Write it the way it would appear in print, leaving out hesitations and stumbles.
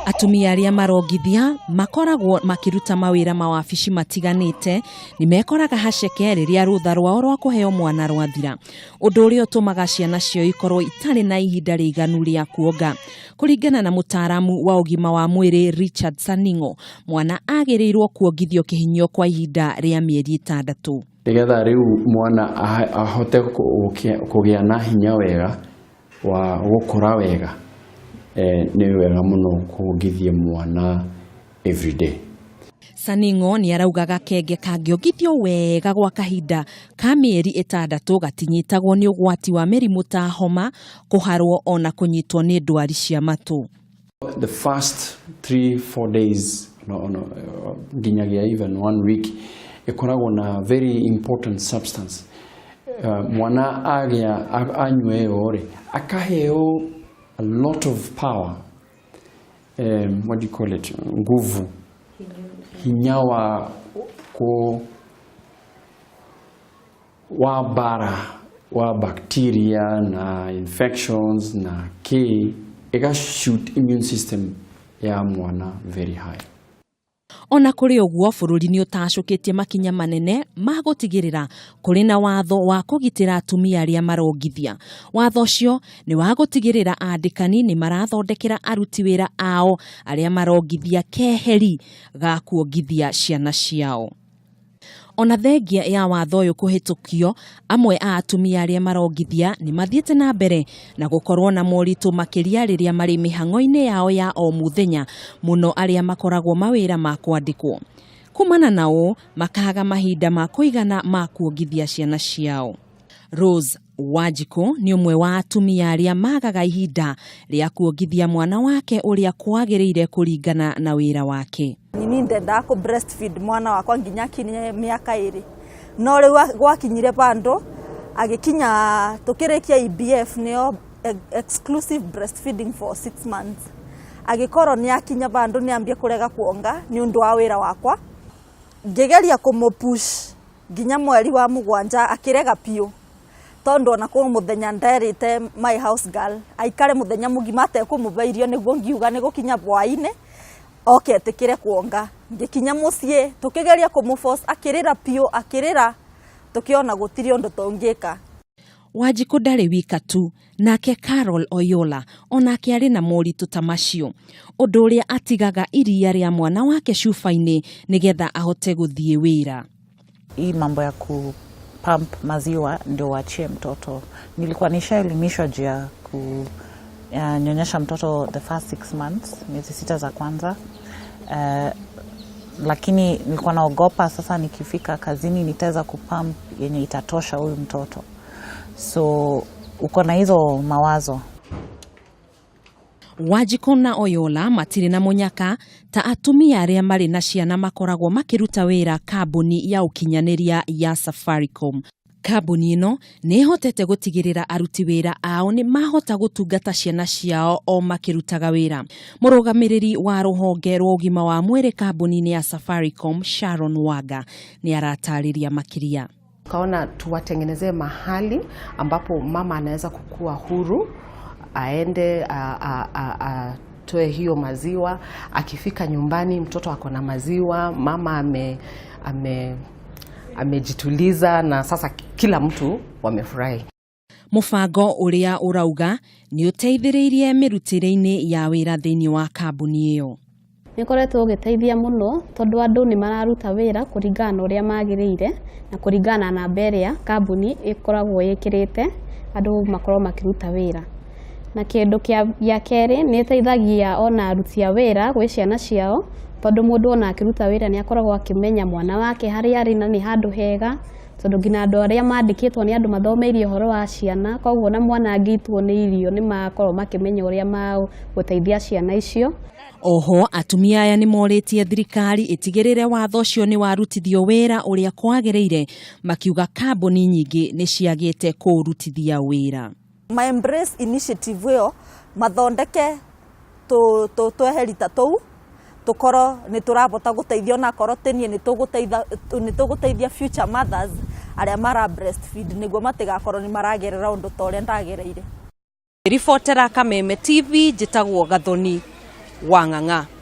Atumia arĩa marongithia makoragwo makĩruta mawĩra mawabici matiganĩte nĩ mekoraga haceke rĩrĩa rũtha rwao rwa kũheo mwana rwathira, ũndũ ũrĩa ũtũmaga ciana ciao ikorwo itarĩ na ihinda rĩiganu rĩa kuonga. Kũringana na mũtaaramu wa ũgima wa mwĩrĩ Richard Saningo, mwana agĩrĩirwo kuongithio kĩhinyio kwa ihinda rĩa mĩeri 6. Nĩgetha rĩu mwana ahote kũgĩa na hinya wega wa gũkũra wega, nĩ wega mũno kuongithia mwana everyday. Saningo nĩ arauga gakenge kangĩongithio wega gwa kahinda ka mĩeri 6 gatinyitagwo nĩ ũgwati wa mĩrimũ ta homa, kũharwo ona kũnyitwo nĩ ndwari cia matũ. The first 3-4 days, no, nginyagia even 1 week, ĩkoragwo na very important substance. Mwana agĩa anyua ĩyo rĩ, akaheo a lot of power. What do you call it? Nguvu. Hinya wa ku wa bara wa bacteria na infections na kĩ, ĩga shoot immune system ya mwana very high. Ona kũrĩ ũguo, bũrũri nĩ ũtacũkĩtie makinya manene ma gũtigĩrĩra kũrĩ na watho wa kũgitĩra atumia arĩa marongithia. Watho ũcio nĩ wa gũtigĩrĩra andĩkani nĩ marathondekera aruti wĩra ao arĩa marongithia keheri ga kuongithia ciana ciao. Ona thengia ya watho ũyũ kũhĩtũkio, amwe a atumia arĩa marongithia nĩ mathiĩte na mbere na gũkorwo na moritũ makĩria rĩrĩa marĩ mĩhang'o-inĩ yao ya o mũthenya, mũno arĩa makoragwo mawĩra ma kwandĩkwo. Kumana na ũũ, makaga mahinda ma kũigana ma kuongithia ciana ciao. Rose Wanjikũ nĩ ũmwe wa atumia arĩa magaga ihinda rĩa kuongithia mwana wake ũrĩa kwagĩrĩire kũringana na wĩra wake. Nini ndendaga kũ breastfeed mwana wakwa nginya akinye mĩaka 2, no rĩu gwakinyire bandũ agĩkinya tũkĩrĩkia EBF, nĩyo exclusive breastfeeding for 6 months, agĩkorwo nĩ akinya bandũ nĩ ambia kũrega kuonga nĩ ũndũ wa wĩra wakwa. Ngĩgeria kũmũpush nginya mweri wa 7 akĩrega biũ, tondũ ona kwĩ mũthenya nderĩte my house girl aikare mũthenya mũgima atekũmũhe irio nĩguo ngiuga nĩ gũkinya hwaĩ-inĩ oke etĩkĩre kuonga. Ngĩkinya mũciĩ tũkĩgeria kũmũforce, akĩrĩra biũ, akĩrĩra, tũkĩona gũtirĩ ũndũ tũngĩka. Wanjikũ ndarĩ wika tu, nake Carol Oyola onake arĩ na moritũ ta macio, ũndũ ũrĩa atigaga iria rĩa mwana wake cuba-inĩ nĩgetha ahote gũthiĩ wĩra. Hii mambo ya ku pump maziwa ndio uachie mtoto, nilikuwa nishaelimishwa juu ya kunyonyesha mtoto the first 6 months, miezi 6 za kwanza, lakini nilikuwa naogopa sasa nikifika kazini nitaweza kupump yenye itatosha huyu mtoto. So uko na hizo mawazo. Wanjikũ na Oyola matirĩ na mũnyaka ta atumia arĩa marĩ na ciana makoragwo makĩruta wĩra kambuni ya ũkinyanĩria ya Safaricom. Kambuni ĩno nĩ ĩhotete gũtigĩrĩra aruti wĩra ao nĩ mahota gũtungata ciana ciao o makĩrutaga wĩra. Mũrũgamĩrĩri wa rũhonge rwa ũgima wa mwĩrĩ kambuni-inĩ ya Safaricom, Sharon Wanga, nĩ aratarĩria makĩria. Tukaona tuwatengenezee mahali ambapo mama anaweza kukua huru, aende atoe hiyo maziwa, akifika nyumbani mtoto ako na maziwa, mama amejituliza na sasa kila mtu wamefurahi. Mũbango ũrĩa ũrauga nĩ ũteithĩrĩirie mĩrutĩre-inĩ ya wĩra thĩinĩ wa kambuni ĩyo. Nĩ ũkoretwo ũgĩteithia mũno tondũ andũ nĩ mararuta wĩra kũringana na ũrĩa magĩrĩire na kũringana na namba ĩrĩa kambuni ĩkoragwo ĩkĩrĩte andũ makorwo makĩruta wĩra. Na kĩndũ gĩa kerĩ nĩ ĩteithagia ona aruti a wĩra gwĩ ciana ciao tondũ mũndũ ona akĩruta wĩra nĩ akoragwo akĩmenya mwana wake harĩa arĩ na nĩ handũ hega, tondũ nginya andũ arĩa mandĩkĩtwo nĩ andũ mathomeire ũhoro wa ciana, koguo ona mwana angĩitwo nĩ irio nĩ makoragwo makĩmenya ũrĩa magũteithia ciana icio. Oho atumia aya nĩ morĩtie thirikari ĩtigĩrĩre watho ũcio nĩ warutithio wĩra ũrĩa kwagĩrĩire, makiuga kambuni nyingĩ nĩ ciagĩte kũũrutithia wĩra. Ma Embrace initiative ĩyo mathondeke tweheri ta tũu tũkorwo nĩ tũrabota gũteithia, ona akorwo ti niĩ nĩ tũgũteithia future mothers arĩa mara breastfeed nĩguo matigakorwo nĩ maragerera ũndũ ta ũrĩa ndagereire. Ribotera Kameme TV, njĩtagwo Gathoni Wang'ang'a.